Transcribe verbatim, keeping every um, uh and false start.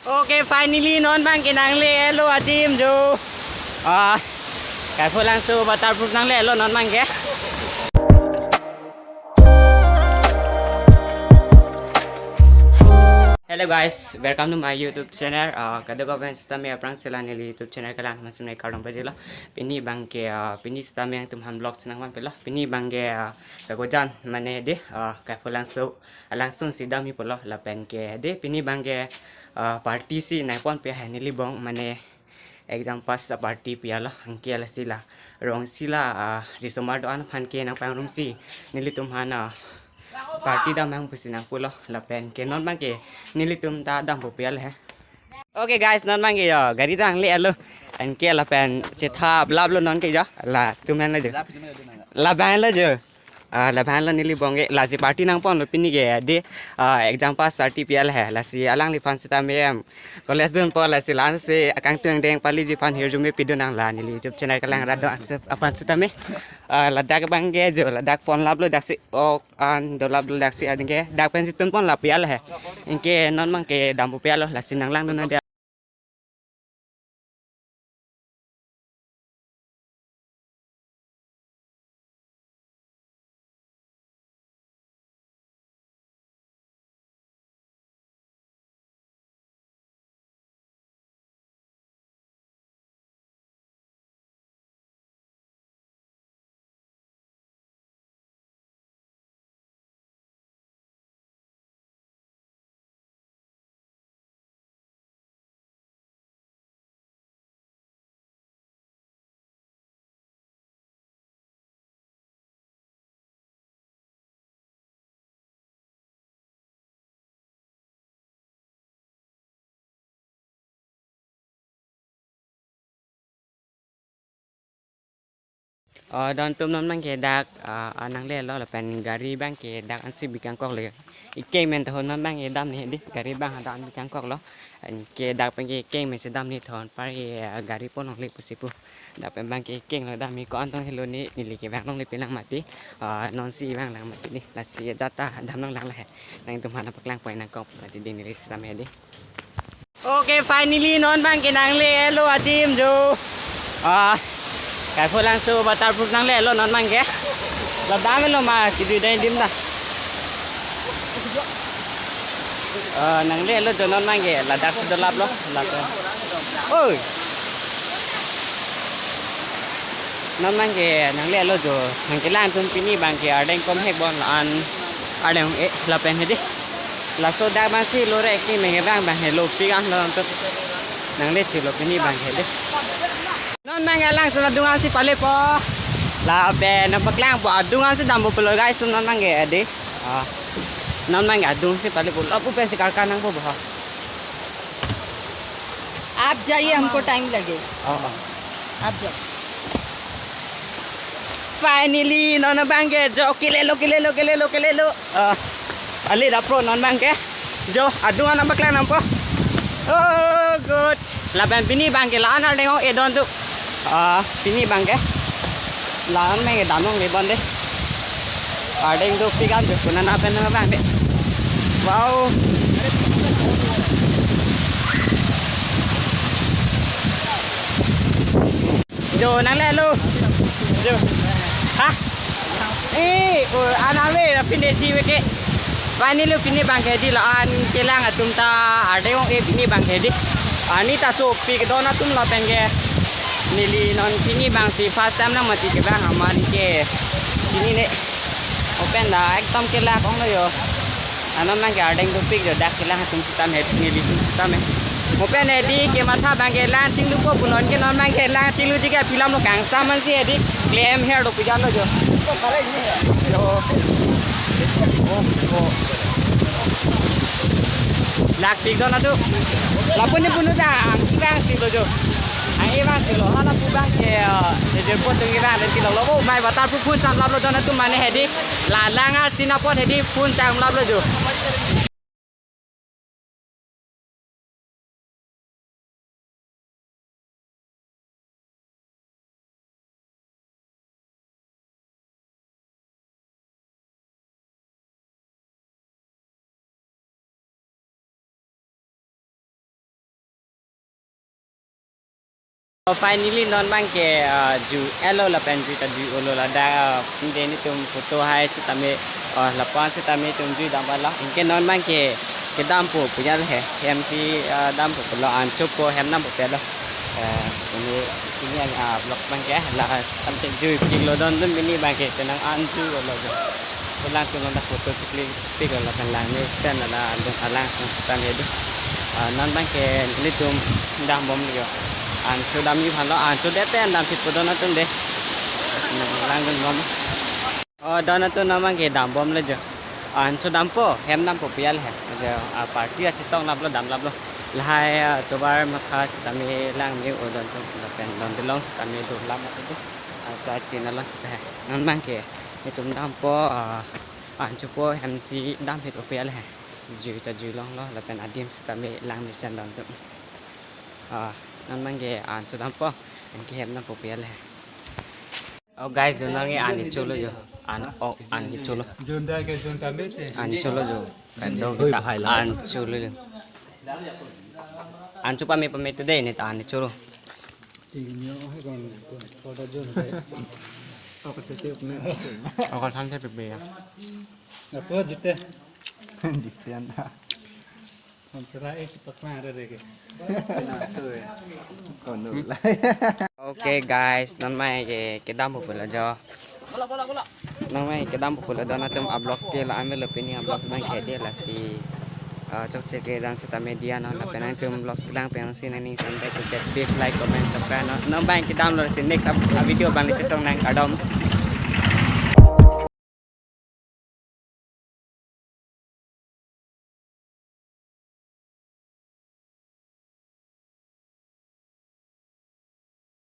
Okay, finally, non abang ke nanglelo adim jo. Ah, Kaipholangso waterproof nanglelo non abang ke. Hello guys, welcome to my YouTube channel. Ah, kadokave sitame aphrang si la neli YouTube channel kelang masum nai kardom pajirlo. Pini abang ke, ah, pini sitame nangtumphan vlog si nangvanpelo. Pini abang ke, ah, kagojan mane dei, ah, Kaipholangso alangsun si damji pulo lapen ke dei pini abang ke, ah, party si nangponpe hai neli bong mane exam pass a-party pi-alo anke lasi la rong si la, ah, risomar do-an aphan ke nangpangrumsi nelitumphan, ah, party dam nang pusi nangpulo lapen ke non abang ke nelitum ta dampo pi-al he. Okay guys, non abang ke jo gari ta nanglelo anke lapen chetha ablaplo non ke jo latum henlo jo. Labang lo jo. Ah, labang lo neli bong ke lasi party nangponlo pini ke dei, ah, exam pass party pi-al he lasi alangliphan sitame em college dunpo lasi la-an si akangtung deng paliji aphan hirjume pidun nang la neli YouTube channel kelang rat do-an si aphan sitame. Ah, ladak abang ke jo ladak ponlaplo daksi ok an dolaplo daksi an ke dak pen si tunponlap pi-al he. Anke non abang ke dampo pi-alo lasi nanglangdun non dei. Ah, don atum, non abang ke dak, ah, ah, nanglelo lapen gari abang ke dak ansi bikangkoklo. Ikeng men tahun non abang ke damji dei, gari abang dak an bikangkoklo. Anke dak pen ke ikeng men si damji tahun par ke, ah, gari pon longle pusi pu. Dak pen abang ke ikenglo damji ko-an tong helo ne neli ke vang longle pi lang mati. Ah, non si vang lang mati dei. Lasi jata dam longle he. Nangtumphan nangpaklang poi nangkok mati dei neli sitame dei. Okay, finally, non abang ke nanglelo adim jo. Ah, Kaipholangso waterproof nanglelo non abang ke. La damlo ma kidui dai dim ta. Ah, nanglelo jo non abang ke ladak si dolaplo, ladak. Oi. Non abang ke nanglelo jo. Nangkelang atum pini abang ke ardeng kom hek bon la-an ardeng e lapen he dei. Laso dak abang si lo re ki menge abang abang he lo pi kan lo tu. Nangle chelo pini abang he dei. Non abang ke alangsun adung an si palepo. Lapen nangpaklangpo adung an si dampo pulo guys, non abang ke dei. Ah. Non abang ke adung si palepo. Lapu pen si karkar nangpo bo. आप जाइए, हमको टाइम लगेगा। Oh, oh. आप जाओ। Finally, non abang ke jo kelelo, kelelo, kelelo, kelelo. Ah, ali dapro non abang ke. Jo, adung an nangpaklang nangpo. Oh, good. Lapen pini abang ke la-an ardeng o-e don tu. Ah, pini abang ke. La-an menge dam longle bon dei. Ardeng dopik an jo kunana pen nang abang dei. Wow. Jo nanglelo. Jo. Ha? Eh, oh, aname la pinde si veke. Finally lo pini abang ke dei la-an kelang atum ta ardeng o-e pini abang ke dei. Ani ta sopik don atum lapen ke. Neli non pini abang si first time nang mati kevang amat ke. Pini ne. Open da ekdom kelak onglo jo. Anon abang ke ardeng dopik jo dak kelang atum sitame neli atum sitame. Open he dei kematha abang ke lang chinglupo pulo anke non abang ke lang chingluji ke pilam lo kangsam an si he dei klem her dopik an lo jo. Jo. Oh, oh. Lak tik don atu. Lapu ne punu ta ang-e abang si lo jo. Ang-e abang si lo. Hala pu abang ke, eh, je je po tung-e abang dan si lo. Lo, oh, mai waterproof phone cham lap lo don atu mane he dei. La lang arsi nangpon he dei phone cham lap lo jo. Oh, finally non abang ke, ah, jui-etlo lapen jui ta jui-olo ladak, ah, pinde netum photo hai sitame, ah, lapu-an sitame netum jui dam palo. Anke non abang ke kedampo pu ya le he. Hem si, ah, dampo pulo, an chopo hem dampo pulo. Eh, pini, pini an, ah, vlog abang ke la samte jui pilo don dun pini abang ke tenang an jui-olo jo. Alangtum non ta photo chikli pik lapen langmesen la adung alang sung sitame do. Ah, non abang ke netum dambomlo jo. An chodam ji aphanlo, an chodet te an damphit po don atum de. Langdunbom. Oh, don atum non abang ke dambomlo jo. An chodampo, hem dampo pu ya le he. Jo, ah, party achetong laplo, dam laplo. Lahai, ah, tovar makha sitame langme-o don atum lapen don delong sitame do lam atum do. Ah, to atin along sita he. Non abang ke netum dampo, ah, an chopo hem si damphit po pu ya le he. Jui ta jui longlo lapen adim sitame langmesen don atum. Ah, non abang ke an chodampo, anke hem dampo pu ya le he. Oh guys, jo nang an cholo jo. An, oh, an cholo. Junda ke junda mete. An cholo jo. Kan do kita an cholo jo. An cho pame pame te de ne ta an cholo. Tingyo he kon, kon, koda junda. Ako te te ne. Ako than te pe ya. Apo jite. Jite anda. Kon sera eh cepat lah ada deh ke. Kono lah. Okay guys, non abang ke kedampo pulo jo. Non abang kedampo pulo don atum, a vlogs ke la-an lo pini, a vlogs abang ke de lasi, ah, chokche ke dan sitame diya non, lapen nangtum vlogs kelang pen si nangning sampai ke dislike, comment, subscribe non. Non abang kedamlo si next up, ah, video abang le chetong nang, kardom.